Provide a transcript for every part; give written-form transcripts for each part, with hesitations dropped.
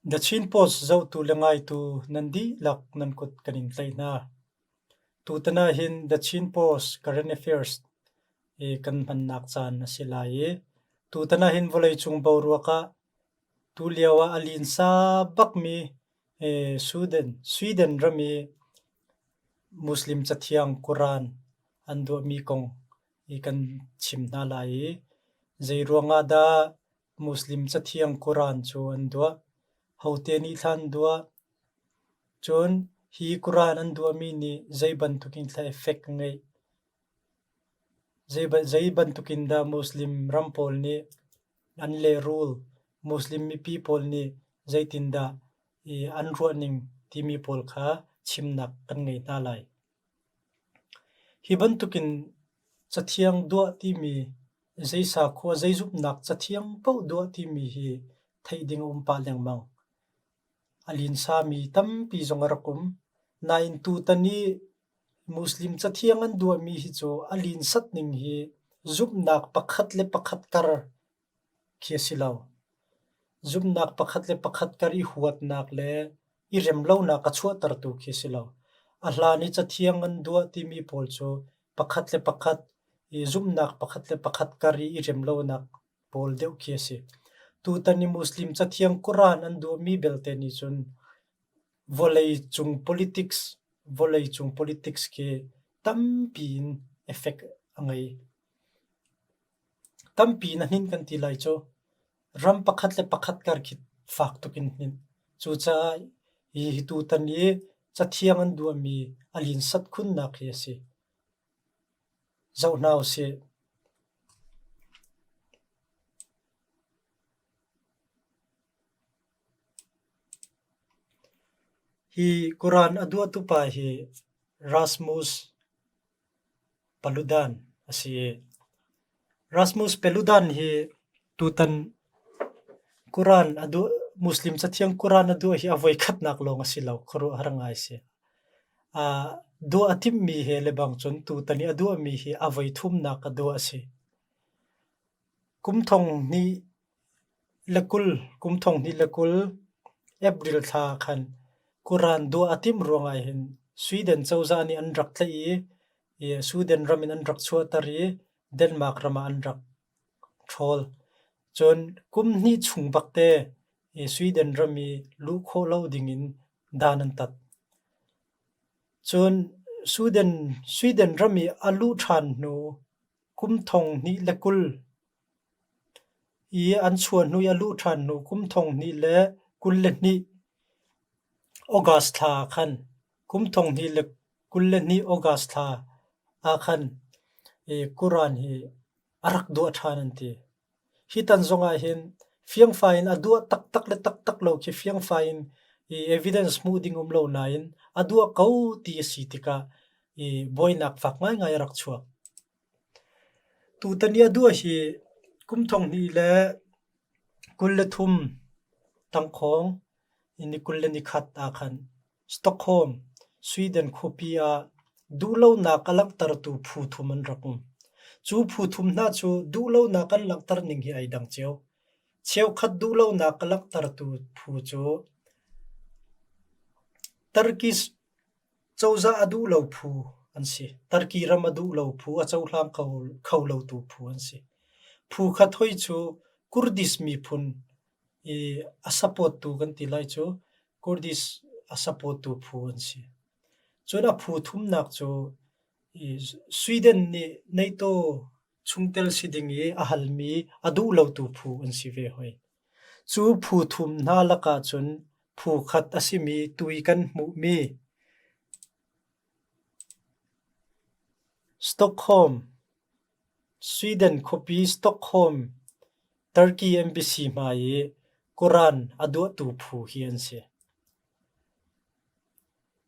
The Chin Post zohtu le ngaitu nan dihlak nan kut kan in tlaih hna. Tutan ah hin The Chin Post Current Affairs i kan hmannak caan a si lai i tutan ah hin vawleicung boruak ah tulio ah a linsa bakmi Sweden, Sweden ram i Muslim cathiang Quran an duahmi kong i kan chim hna lai i zeiruang ah dah Muslim cathiang Quran cu an duah? Hote nih thla an duah? Cun hi Quran an duahmi nih zei bantuk in thla effect a ngeih? Zei bantuk in dah Muslim ram pawl nih an lehrul? Muslim mipi pawl nih zeitindah an ruahning timi pawl kha chimnak kan ngei hna lai. Hi bantukin cathiang duah timi zei sakhua zei zumhnak cathiang paoh duah timi hi theih ding a um pah lengmang. A linsami tampi zong a rak um. Nain tutan i Muslim cathiang an duahmi hi cu a linsat ning hi zumhnak pakhat le pakhat kar khi a si lo. Zumhnak pakhat le pakhat kar i huatnak le i remlonak a chuahtertu khi a si lo. A hlan i cathiang an duah timi pawl cu pakhat le pakhat i zumhnak pakhat le pakhat kar i i remlonak pawl deuh khi a si. Tutan i Muslim cathiang Quran an duahmi belte nih cun vawleicung politics vawleicung politics khi tampi in effect a ngei. Tampi in a hninh kan ti lai cu. Ram pakhat le pakhat kar khi fak tuk in hninh. Cucaah hi tutan i cathiang an duahmi a linsat khunnak hi a si. Zoh hna usih. Hi Quran a duahtu pa hi Rasmus Paludan a si. Rasmus Paludan hi tutan Quran a duah Muslim cathiang Quran a duah hi a voikhatnak lawng a si lo. Khuaruahhar ngai a si. Duah a timhmi he lebang cun tutan i a duahmi hi a voithumnak a duah a si. Kum thong hnih le 20, kum thong hnih le 20 April thla khan Quran duah a timh ruangah hin Sweden cozah nih an rak tlaih i Sweden ram in an rak chuahter i Denmark ram ah an rak ṭhawl. Cun kum hnih chung bakte Sweden ram i luh khawh lo dingin dan an tat. Cun Sweden, Sweden ram i a luh ṭhan hnu kum thong hnih le 20 i an chuah hnu i a luh ṭhan hnu kum thong hnih le 22 August thla ah khan kum thong hnih le 22 August thla ah khan Quran hi a rak duah ṭhan an ti. Hi tan zongah hin fiangfai in a duah taktak le taktak lo khi fiangfai in i evidence hmuh ding um lo nain a duah ko ti a si tikah i buainak fak ngaingai a rak chuak. Tutan i a duah hi kum thong hnih le 23 tangkhawng ni 21 ah khan Stockholm, Sweden khuapi ah duhlonak a langhtertu phu thum an rak um. Cu phu thum hna cu duhlonak an langhter ning hi ai dang cio. Cheukhat duhlonak a langhtertu phu cu Turkish cozah a duh lo phu an si. Turkey ram a duh lo phu, a cohlang kho, kho lotu phu an si. Phu khat hoi cu Kurdish miphun i a support tu kan ti lai cu Kurdish a support tu phu an si. Cun a phu thumnak cu Sweden nih NATO chungtel si ding i a halmi a duh lotu phu an si ve hoi. Cu phu thum hna lakah cun phu khat a simi tui kan hmuhmi Stockholm, Sweden khuapi Stockholm Turkey embassy hmai i Quran a duahtu phu hi an si.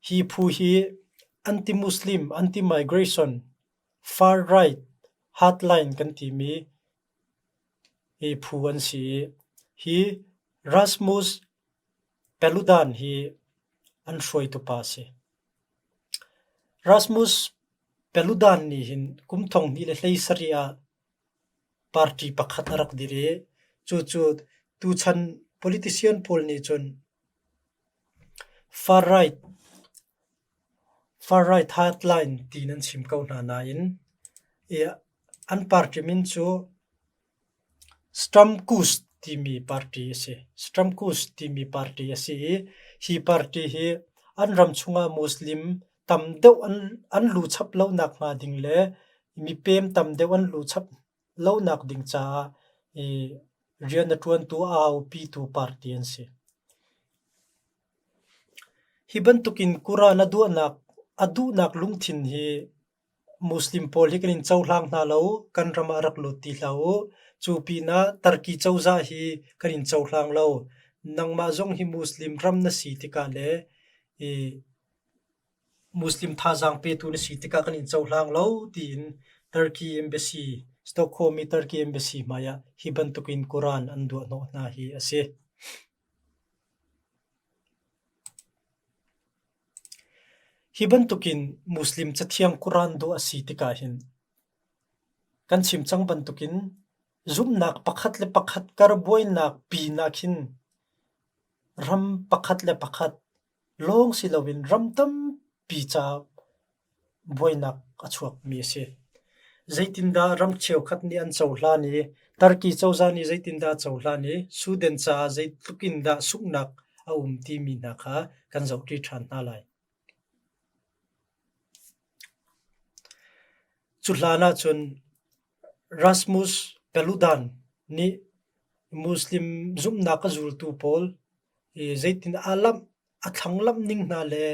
Hi phu hi anti-Muslim, anti-migration, far-right, hardline kan timi hi phu an si i hi Rasmus Paludan hi an hruaitu pa a si. Rasmus Paludan nih hin kum thong hnih le 17 ah party pakhat a rak dir i cucu tuchan politician pawl nih cun. Far right Far right hardline tiin an chim ko hna nain an party min cu Stamkus timi party a si. Stamkus timi party a si i hi party hi an ram chungah Muslim tam deuh an lu chap lonak hnga ding le mipem tam deuh an lu chap lonak ding caah rian a ṭuantu a aupitu party an si. Hi bantukin Quran a duhnak lungthin hi Muslim pawl hi kan in cohlang hna lo, kan ram ah rak lut ti hlah u. Cu pinah Turkey cozah hi kan in cohlang lo. Nangmah zong hi Muslim ram na si tikah le Muslim thazaang petu na si tikah kan in cohlang lo tiin Turkey embassy, Stockholm i Turkey embassy hmaiah hi bantukin Quran an duah hnawh hna hi a si. Hi bantukin Muslim cathiang Quran duah a si tikah hin kan chim cang bantukin zumhnak pakhat le pakhat kar buainak pinah khin ram pakhat le pakhat lawng si loin ram tampi caah buainak a chuakmi a si. Zeitindah ram cheukhat nih an cohlan i Turkey cozah nih zeitindah a cohlan i Sudan caah zeitluk in dah sunghnak a um timi hna kha kan zohṭi ṭhan hna lai. Cu hlan ahcun Rasmus Paludan nih Muslim zumhnak a zultu pawl zeitin aa lamh a thlanglamh ning hna le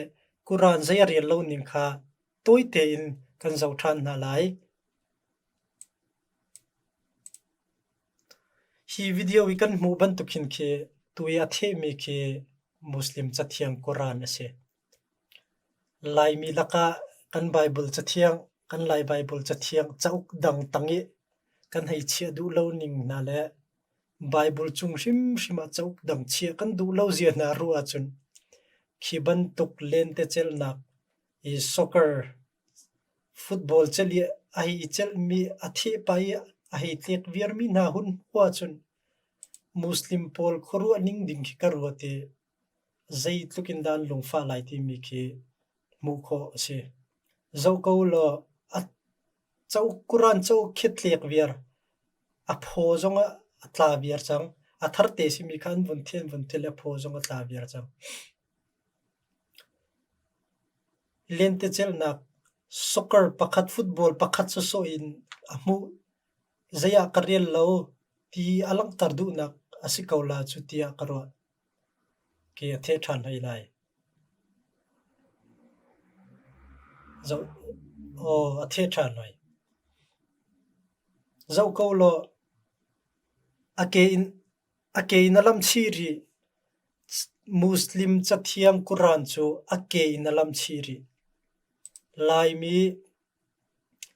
Quran zei a rel lo ning kha tawi tein kan zoh ṭhan hna lai. Hi video i kan hmuh bantuk hin khi tu i a thehmi khi Muslim cathiang Quran a si. Laimi lakah kan Bible cathiang, kan Lai Bible cathiang cauk dang tang i kan hei chiah duh lo ning hna le Baibal cung hrimhrim ah cauk dang chiah kan duh lo zia hna ruah ahcun khi bantuk lentecelhnak i soccer, football celh i a hei i celhmi a thehpah i a hei tlek viarmi hna hun hmuh ahcun Muslim pawl khuaruah ning ding khi ka ruat i zeitluk in dah an lungfah lai timi khi hmuh khawh a si. Zoh ko law a cauk Quran cauk khi tlek viar A phaw zong a tla viar cang. A tharte simi kha an vun thil an vun thil i a phaw zong a tla viar cang. Lentecelhnak soccer pakhat football pakhat sawsawh in a hmuh. Zei ah ka rel lo ti a langhter duhnak a si ko la cu tiah ka ruah. Ke a theh ṭhan hlei lai. Zoh aw a theh ṭhan hoi. Zoh ko law a ke in a ke in a lamh chih rih. Muslim cathiang Quran cu a ke in a lamh chih rih. Laimi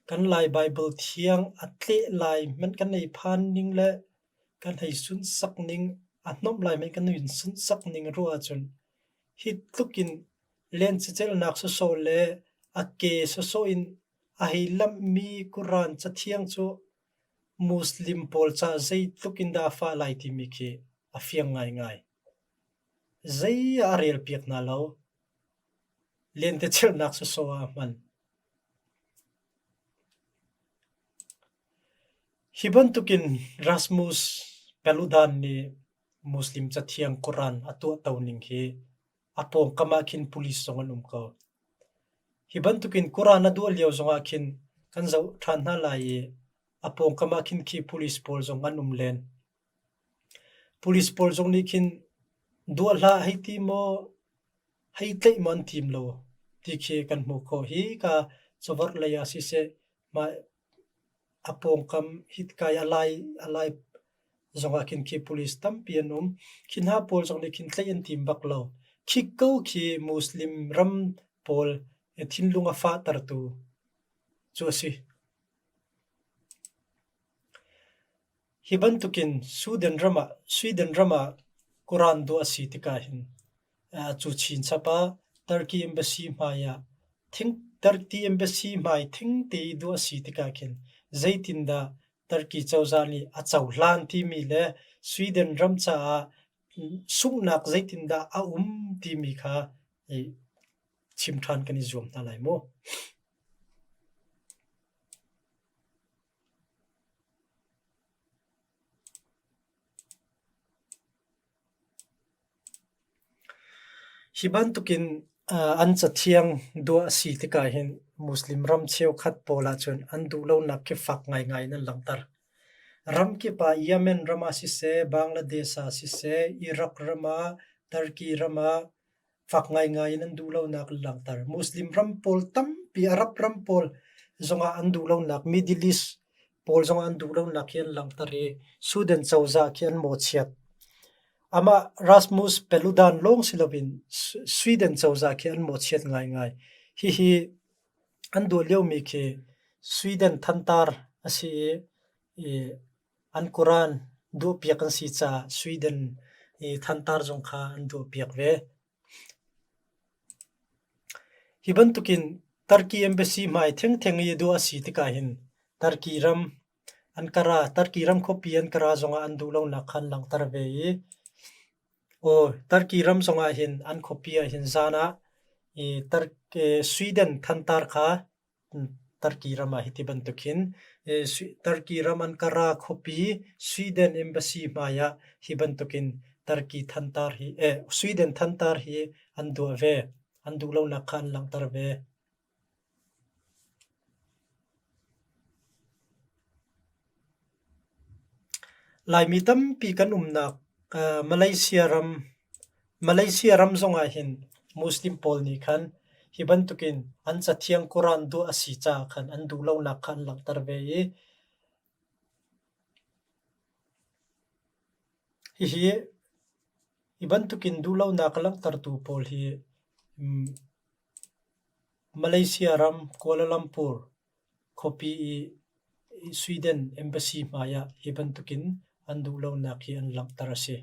kan Lai Baibal thiang a tleh lai hmanh kan ei phan ning le kan hei sunhsak ning, a hnomh lai hmanh kan hun sunhsak ning ruah ahcun hi tluk in lentecelhnak sawsawh le a ke sawsawh in a hei lamhmi Quran cathiang cu Muslim pawl caah zeitluk in dah a fah lai timi khi a fiang ngaingai. Zei ah a relpiak hna lo. Lentecelhnak sawsawh ah a hman. Hi bantukin Rasmus Paludan nih Muslim cathiang Quran a tuahto ning hi a pawngkam ah khin police zong an um ko. Hi bantukin Quran a duah lio zongah khin kan zoh ṭhan hna lai i a pawngkam ah khin khi police pawl zong an um len. Police pawl zong nih khin duah hlah hei ti maw hei tlaih maw an tim lo ti khi kan hmuh khawh. Hi ka cavorh lei ah siseh mah a pawngkam hitka i a lai a lai zongah khin khi police tampi an um. Khi hna pawl zong nih khin tlaih an tim bak lo. Khi ko khi Muslim ram pawl thinlung a fahtertu cu a si. Hi bantukin Sweden ram ah Sweden ram ah Quran duah a si tikah hin cu chinchap ah Turkey embassy hmai ah thing Turkey embassy hmai thingte i duah a si tikah khin zeitindah Turkey cozah nih a cohlan timi le Sweden ram caah sunghnak zeitindah a um timi kha. I chim ṭhan kan i zuam hna lai mu. Hi bantukin an cathiang duah a si tikah hin Muslim ram cheukhat pawl ahcun an duhlonak khi fak ngaingai in an langhter. Ramkip ah Yemen ram ah siseh, Bangladesh ah siseh, Iraq ram ah, Turkey ram ah fak ngaingai in an duhlonak an langhter. Muslim ram pawl tampi, Arab ram pawl zongah an duhlonak, Middle East pawl zongah an duhlonak hi an langhter i Sudan cozah khi an mawhchiat. Amah Rasmus Paludan lawng si loin Sweden cozah khi an mawhchiat ngaingai. Hihi an duh liomi khi Sweden thantar a si i an Quran duhpiak an si caah Sweden i thantar zong kha an duhpiak ve. Hi bantukin Turkey embassy hmai thengtheng i duh a si tikah hin Turkey ram Ankara, Turkey ram khuapi Ankara zongah an duhlonak kha an langhter ve i aw Turkey ram zongah hin an khuapi ah hin zan ah i Sweden thantar kha Turkey ram ah hiti bantuk hin Turkey ram Ankara khuapi Sweden embassy hmai ah hi bantukin Turkey thantar hi eh Sweden thantar hi an duah ve. An duhlonak kha an langhter ve. Laimi tampi kan umnak Malaysia ram Malaysia ram zongah hin Muslim pawl nih khan hi bantukin an cathiang Quran duah a si caah khan an duhlonak kha an langhter ve i hihi hi bantukin duhlonak a langhtertu pawl hi Malaysia ram Kuala Lumpur khuapi i Sweden embassy hmaiah hi bantukin an duhlonak hi an langhter a si.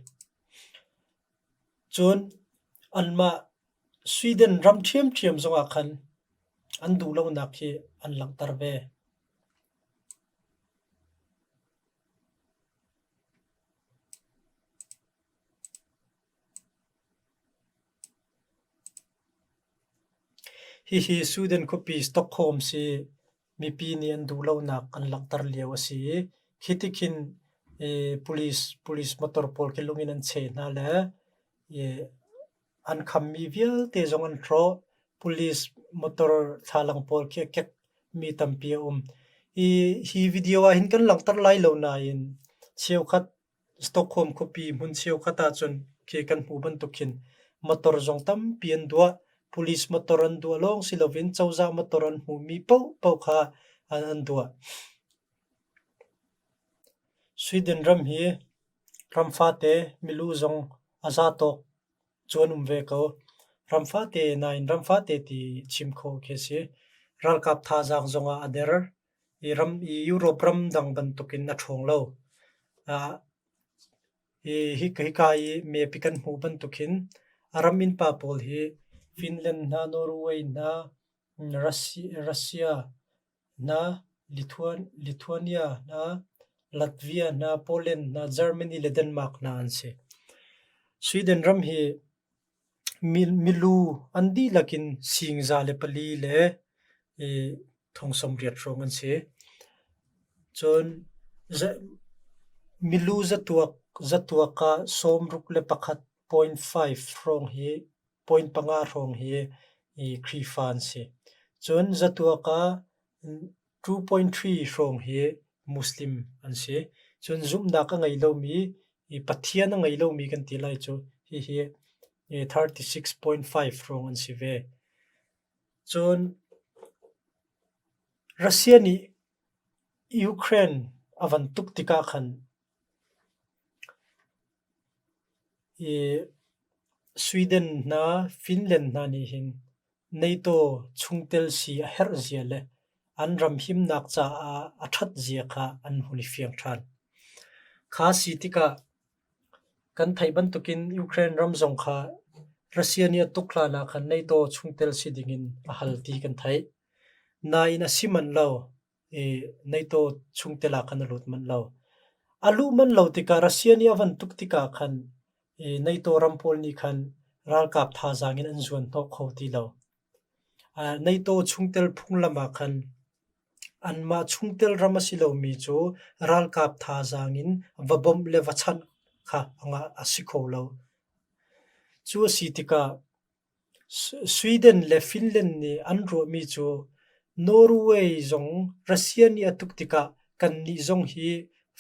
Cun anmah Sweden ram ṭhiamṭhiam zongah khan an duhlonak hi an langhter ve. Hihi Sweden khuapi Stockholm si mipi nih an duhlonak an langhter lio a si i khi tikhin police police motor pawl khi lung in an cheh hna le an khammi vialte zong an hrawh. Police motor thlalang pawl khi a kekmi tampi a um. Hi video ah hin kan langhter lai lo nain cheukhat Stockholm khuapi hmun cheukhat ahcun khi kan hmuh bantuk khin motor zong tampi an duah. Police motor an duah lawng si loin cozah motor an hmuhmi paohpaoh kha an duah. Sweden ram hi ram fate milu zong a za tawk cu an um ve ko. Ram fate nain ram fate ti chim khawh khi a si. Ralkap thazaang zongah a der. I ram i Europe ram dang bantukin a ṭhawng lo. Hi hika i map i kan hmuh bantuk hin a ram innpa pawl hi Finland hna, Norway hna, Russia hna, Lithuania hna, Latvia hna, Poland hna, Germany le Denmark hna an si. Sweden ram hi Milu an dihlak in singza le pali le thong 80 hrawng an si. Cun milu zatuak ah 61.5 hrawng hi point panga hrawng hi Khrihfa an si. Cun zatuak ah 2.3 hrawng hi Muslim an si. Cun zumhnak a ngei lomi, Pathian a ngei lomi kan ti lai cu hihi 36.5 hrawng an si ve. Cun Russia nih Ukraine a van tuk tikah khan Sweden hna, Finland hna nih hin NATO chungtel si a herh zia le an ram himnak caah a ṭhat zia kha an hun i fiang ṭhan. Kha si tikah kan theih bantukin Ukraine ram zong kha Russia nih a tuk hlan ah khan NATO chungtel si dingin a hal ti kan theih. Nain a si manh lo i NATO chungtel ah khan a lut manh lo. A luh manh lo tikah Russia nih a van tuk tikah khan NATO ram pawl nih khan. ralkap thazaang in an zuan hnawh kho ti lo. NATO chungtel phunglam ah khan anmah chungtel ram a si lomi cu ralkap thazaang in va bawmh le va chanh kha a si kho lo. Cu a si tikah Sweden le Finland nih an ruahmi cu Norway zong Russia nih a tuk tikah kannih zong hi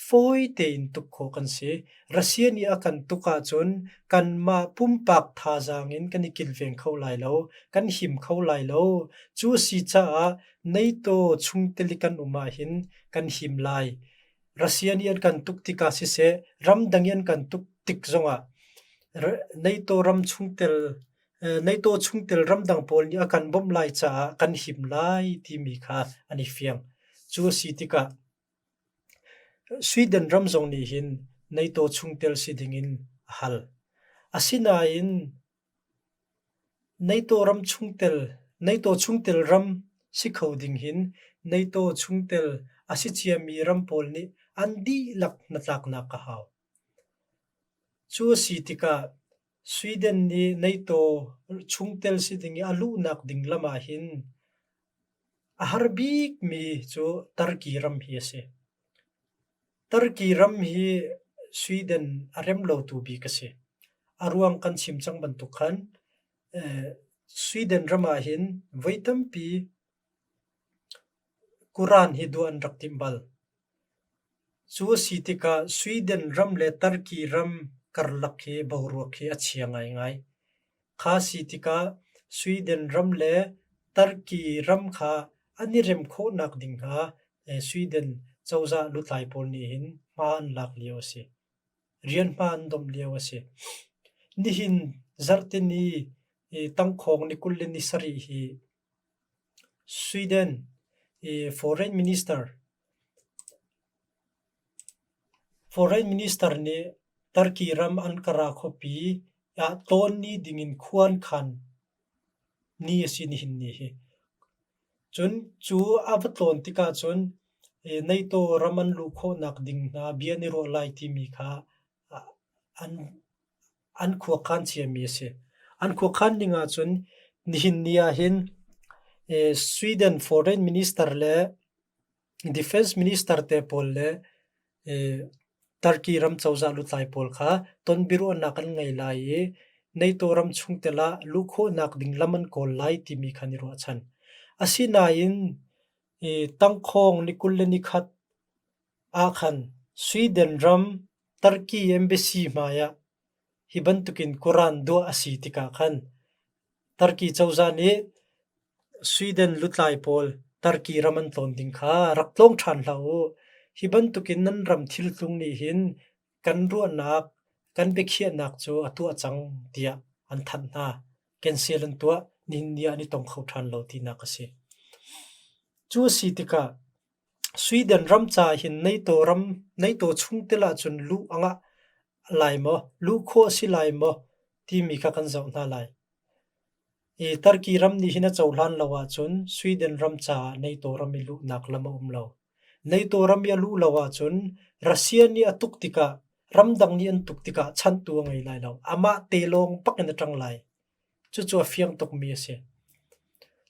fawi tein tuk khawh kan si. Russia nih a kan tuk ahcun kanmah pumpak thazaang in kan i kilveng kho lai lo, kan him kho lai lo. Cu a si caah NATO chungtel i kan um ahhin kan him lai. Russia nih an kan tuk tikah siseh, ramdang i an kan tuk tik zongah NATO ram chungtel NATO chungtel ramdang pawl nih a kan bawmh lai caah kan him lai timi kha an i fiang. Cu a si tikah Sweden ram zong nih hin NATO chungtel si dingin a hal. Asinain NATO ram chungtel NATO chungtel ram si kho ding hin NATO chungtel a si ciami ram pawl nih an dihlak hnatlaknak a hau. Cu a si tikah Sweden nih NATO chungtel si ding i a luhnak ding lam ahhin a har bikmi cu Turkey ram hi a si. Turkey ram hi Sweden a rem lotu bik a si. A ruang kan chim cang bantuk khan Sweden ram ahhin voi tampi Quran hi duah an rak timh bal. Cu a si tikah Sweden ram le Turkey ram karlak hi boruak hi a chia ngaingai. Kha si tikah Sweden ram le Turkey ram kha an i rem khawhnak ding hnga Sweden cozah lutlai pawl nih hin hma an lak lio a si. Rian hma an domh lio a si. Nihin zarhteni tangkhawng ni 20 le ni sarih hi Sweden i Foreign Minister Foreign Minister nih Turkey ram Ankara khuapi ah tlawn ni dingin khua an khan ni a si nihin ni hi. Cun cu a va tlawn tikah cun NATO ram an luh khawhnak ding hna bia an i ruah lai timi kha an an khuakhan ciami a si. An khuakhan ning ahcun nihin ni ahhin Sweden Foreign Minister le Defense Minister te pawl le Turkey ram cozah lutlai pawl kha tonbiaruahnak an ngei lai i NATO ram chungtel ah luh khawhnak ding lam an kawl lai timi kha an i ruahchan. Asinain tangkhawng ni 20 le nikhat ah khan Sweden ram Turkey embassy hmai ah hi bantukin Quran duah a si tikah khan Turkey cozah nih Sweden lutlai pawl Turkey ram an tlawn ding kha rak tlawng ṭhan hlah u. Hi bantukin nan ram thiltlung nih hin kan ruahnak, kan biakhiahnak cu a tuah cang tiah an thanh hna. Cancel an tuah, nihin ni ah an i tong kho ṭhan lo tinak a si. Cu a si tikah Sweden ram caah hin NATO ram NATO chungtel ahcun luh a ngah lai maw, luh khawh a si lai maw timi kha kan zoh hna lai. I Turkey ram nih hin a cohlan lo ahcun Sweden ram caah NATO ram i luhnak lam a um lo. NATO ram i a luh lo ahcun Russia nih a tuk tikah ramdang nih an tuk tikah chanhtu a ngei lai lo. Amah te lawng pak in a ṭang lai. Cucu a fiang tukmi a si.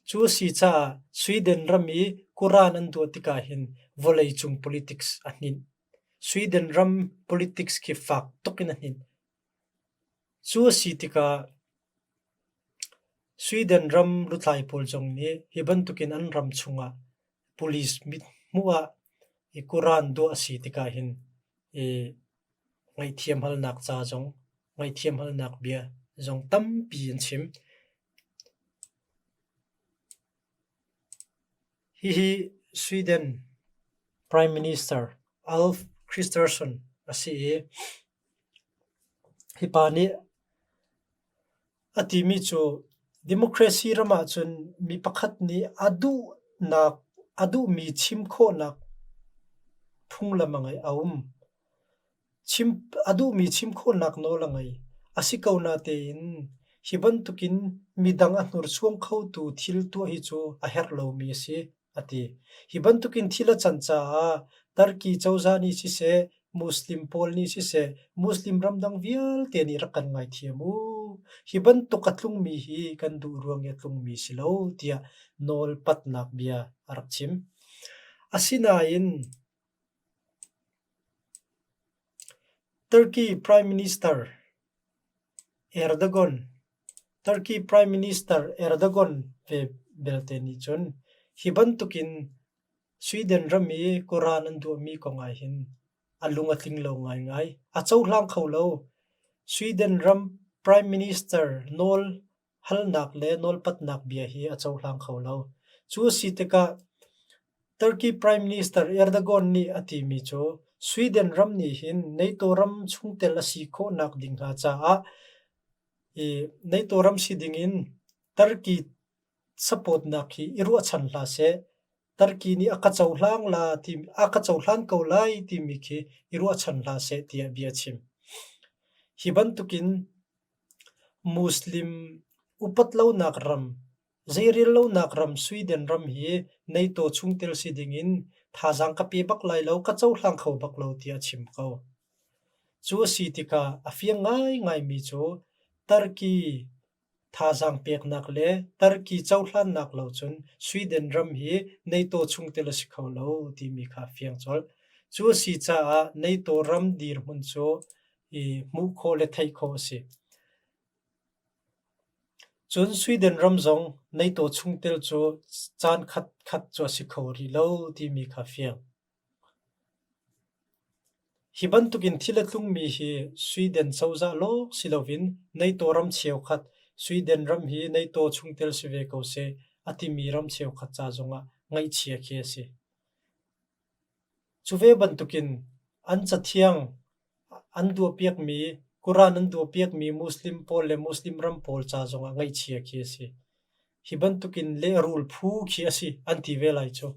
Cu a si caah Sweden ram i Quran an duah tikah hin vawleicung politics a hninh. Sweden ram politics khi fak tuk in a hninh. Cu a si tikah Sweden ram lutlai pawl zong nih hi bantukin an ram chungah police mithmuh ah i Quran duah a si tikah hin i ngaihthiam halnak ca zong ngaihthiam halnak bia zong tampi an chim. Hihi Sweden Prime Minister Ulf Kristersson a si i hi pa nih a timi cu democracy ram ahcun mi pakhat nih a duhnak a duhmi chim khawhnak phunglam a ngeih a um. Chim a duhmi chim khawhnak nawl a ngei. A si ko natein hi bantukin midang a hnursuang khotu thil tuah hi cu a herh lomi a si, a ti. Hi bantukin thil a can caah Turkey cozah nih siseh, Muslim pawl nih siseh, Muslim ramdang vialte nih rak kan ngaithiam u. Hi bantuk a tlungmi hi kan duh ruang i a tlungmi si lo tiah nawlpatnak bia a rak chim. Asinain Turkey Prime Minister Erdogan Turkey Prime Minister Erdogan ve belte nih cun hi bantukin Sweden ram i Quran an duahmi kong ahhin a lung a tling lo ngaingai. A cohlang kho lo. Sweden ram Prime Minister nawl halnak le nawlpatnak bia hi a cohlang kho lo. Cu a si tikah Turkey Prime Minister Erdogan nih a timi cu Sweden ram nih hin NATO ram chungtel a si khawhnak ding hnga caah i NATO ram si ding in Turkey support-nak hi i ruahchan hlah seh. Turkey nih a ka cohlang la ti a ka cohlan ko lai timi khi i ruahchan hlah seh tiah bia a chim. Hi bantukin Muslim upat lonak ram, zeirel lonak ram Sweden ram hi NATO chungtel si dingin thazaang ka pe bak lai lo, ka cohlang kho bak lo tiah a chim ko. Cu a si tikah a fiang ngaingaimi cu Turkey thazaang peknak le Turkey cohlannak lo cun Sweden ram hi NATO chungtel a si kho lo timi kha a fiang colh. Cu a si caah NATO ram dirhmun cu i hmuh khawh le theih khawh a si. Cun Sweden ram zong NATO chungtel cu caan khatkhat cu a si kho rih lo timi kha fiang. Hi bantukin thil a tlungmi hi Sweden cozah lawng si loin NATO ram cheukhat, Sweden ram hi NATO chungtel si ve ko seh a timi ram cheukhat ca zongah ngaihchia khi a si. Cu ve bantukin an cathiang an duahpiakmi, Quran an duahpiakmi Muslim pawl le Muslim ram pawl ca zongah ngaihchia khi a si. Hi bantukin lehrul phu khi a si an ti ve lai cu.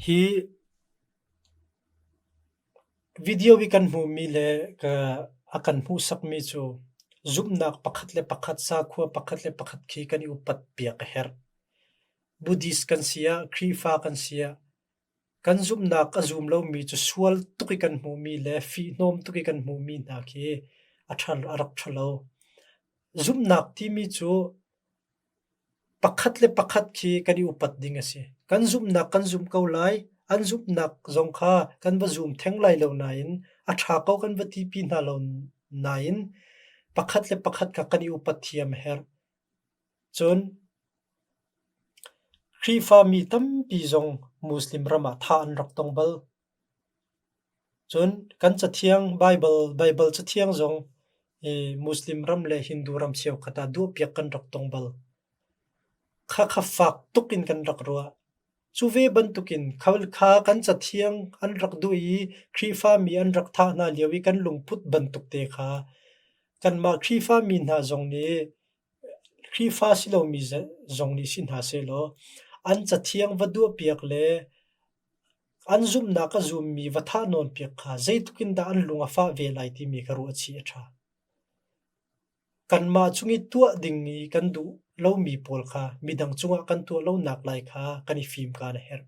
Hi video i kan hmuhmi le a kan hmuhsakmi cu zumhnak pakhat le pakhat, sakhua pakhat le pakhat khi kan i upat piak a herh. Buddhist kan si ah, Khrihfa kan si ah, Kan zumhnak a zum lomi cu sual tuk i kan hmuhmi le fihnawm tuk i kan hmuhmi hna khi a ṭha a rak ṭha lo. Zumhnak timi cu pakhat le pakhat khi kan i upat ding a si. Kan zumhnak kan zum ko lai, an zumhnak zong kha kan va zum theng lai lo nain a ṭha ko kan va tipi hna lo nain pakhat le pakhat kha kan i upat thiam a herh. Cun Khrihfami tampi zong Muslim ram ah thah an rak tong bal. Cun kan cathiang Baibal Baibal cathiang zong i Muslim ram le Hindu ram cheukhat ah duhpiak kan rak tong bal. Khakha fak tuk in kan rak ruah. Cu ve bantukin kha kan cathiang an rak duh i Khrihfami an rak thah hna lio i kan lungput bantuk te kha kanmah Khrihfami hna zong nih Khrihfa si lomi zong nih si hna sehlaw an cathiang va duahpiak le an zumhnak a zummi va thahnawnpiak kha zeitluk in dah an lung a fah ve lai timi kha ruah chih a ṭha. Kanmah chung i tuah ding i kan duh lomi pawl kha midang cungah kan tuah lonak lai kha kan i fimkaan a herh.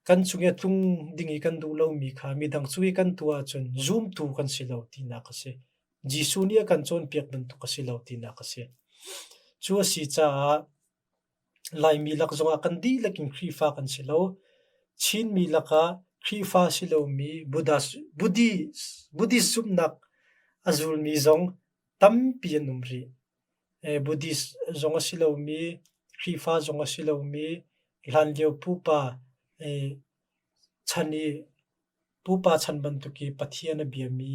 Kan cung i a tlung ding i kan duh lomi kha midang cung i kan tuah ahcun zumtu kan si lo tinak a si. Jesuh nih a kan cawnpiak bantuk a si lo tinak a si. Cu a si caah Laimi lak zongah kan dihlak in Khrihfa kan si lo. Chinmi lakah Khrihfa si lomi Buddhist zumhnak a zulmi zong tampi an um rih. Buddhist zong a si lomi, Khrihfa zong a si lomi, hlanlio pupa chan i pupa chan bantuk i Pathian a biami,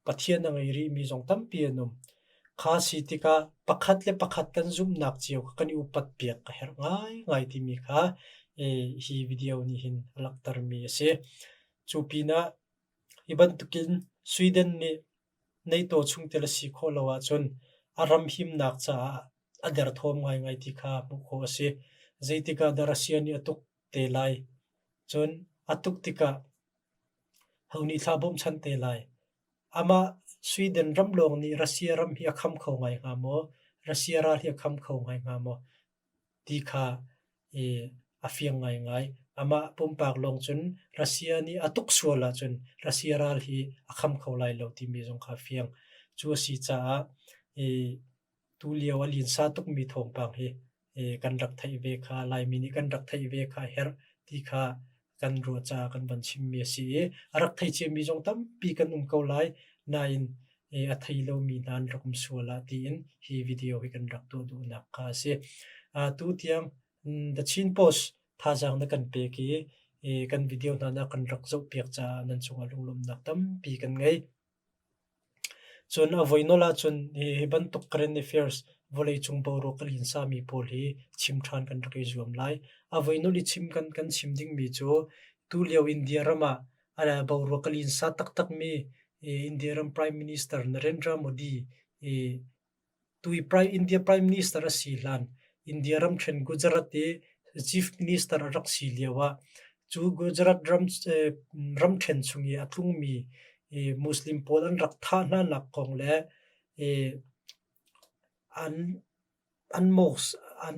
Pathian a ngei rihmi zong tampi an um. Kha si tikah pakhat le pakhat kan zumhnak cio kha kan i upat piak a herh ngaingai timi kha hi video nih hin a langhtermi a si. Cu pinah hi bantukin Sweden nih NATO chungtel a si khawh lo ahcun a ram himnak caah a derthawm ngaingai ti kha hmuh khawh a si. Zeitik ah dah Russia nih a tuk te lai? Cun a tuk tikah ho nih thla bawmchan te lai? Amah. Sweden ram lawng nih Russia ram hi a kham kho ngai hnga maw? Russia ral hi a kham kho ngai hnga maw? Ti kha i a fiang ngaingai. Amah pumpak lawng cun Russia nih a tuk sual ahcun Russia ral hi a kham kho lai lo timi zong kha a fiang. Cu a si caah i tulio a linsa tukmi thawngpang hi kan rak theih ve kha Laimi nih kan rak theih ve kha a herh ti kha kan ruah caah kan van chimmi a si i a rak thei ciami zong tampi kan um ko lai nain a thei lomi hna an rak um sual ah tiin hi video hi kan rak tuah duhnak kha a si. Tu tiang The Chin Post thazaang na kan pek i kan video hna na kan rak zohpiak caah nan cungah lunglawmhnak tampi kan ngei. Cun a voinolh ahcun hi bantuk current affairs vawleicung boruak a linsami pawl hi chim ṭhan kan rak i zuam lai. A voinolh i chim kan kan chim dingmi cu tulio India ram ah boruak a linsa taktakmi India ram Prime Minister Narendra Modi i Tu i India Prime Minister a si hlan India ramṭhen Gujarat i Chief Minister a rak si lio ah cu Gujarat ram ramṭhen chung i a tlungmi Muslim pawl an rak thah hnanak kong le an an mosque an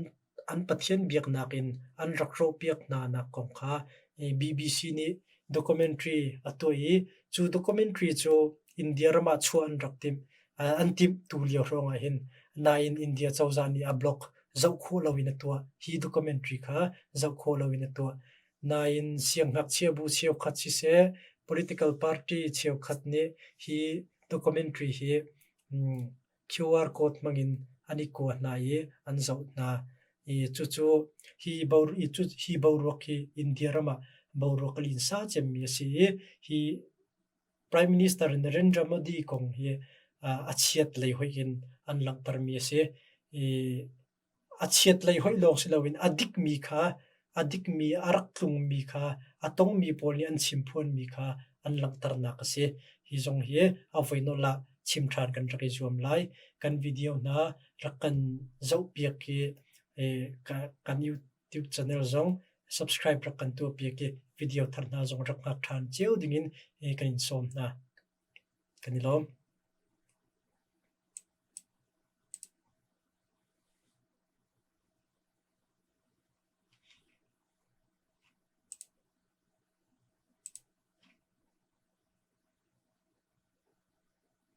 an Pathian biaknak in an rak hrawhpiak hna nak kong kha BBC nih documentary a tuah i cu documentary cu India ram ah chuah an rak timh. An timh tu lio hrawng ah hin nain India cozah nih a block zoh khawh loin a tuah. Hi documentary kha zoh khawh loin a tuah. Nain siangngakchia bu cheukhat siseh, political party cheukhat nih hi documentary hi QR code hmangin an i kua hna i an zoh hna. I cucu hi hi boruak hi India ram ah boruak a linsa cemmi a si i hi Prime Minister Narendra Modi kong hi a chiat lei hoih in an langhtermi a si. I A chiatlei hoih lawng si loin a dikmi kha a dikmi a rak tlungmi kha a tongmi pawl nih an chimphuanmi kha an langhternak a si. Hi zong hi a voinolh ah chim ṭhan kan rak i zuam lai. Kan video hna rak kan zohpiak i kan YouTube channel zong subscribe rak kan tuahpiak i video thar hna zong rak hngak ṭhan cio dingin kan in sawm hna. Kan i lawm.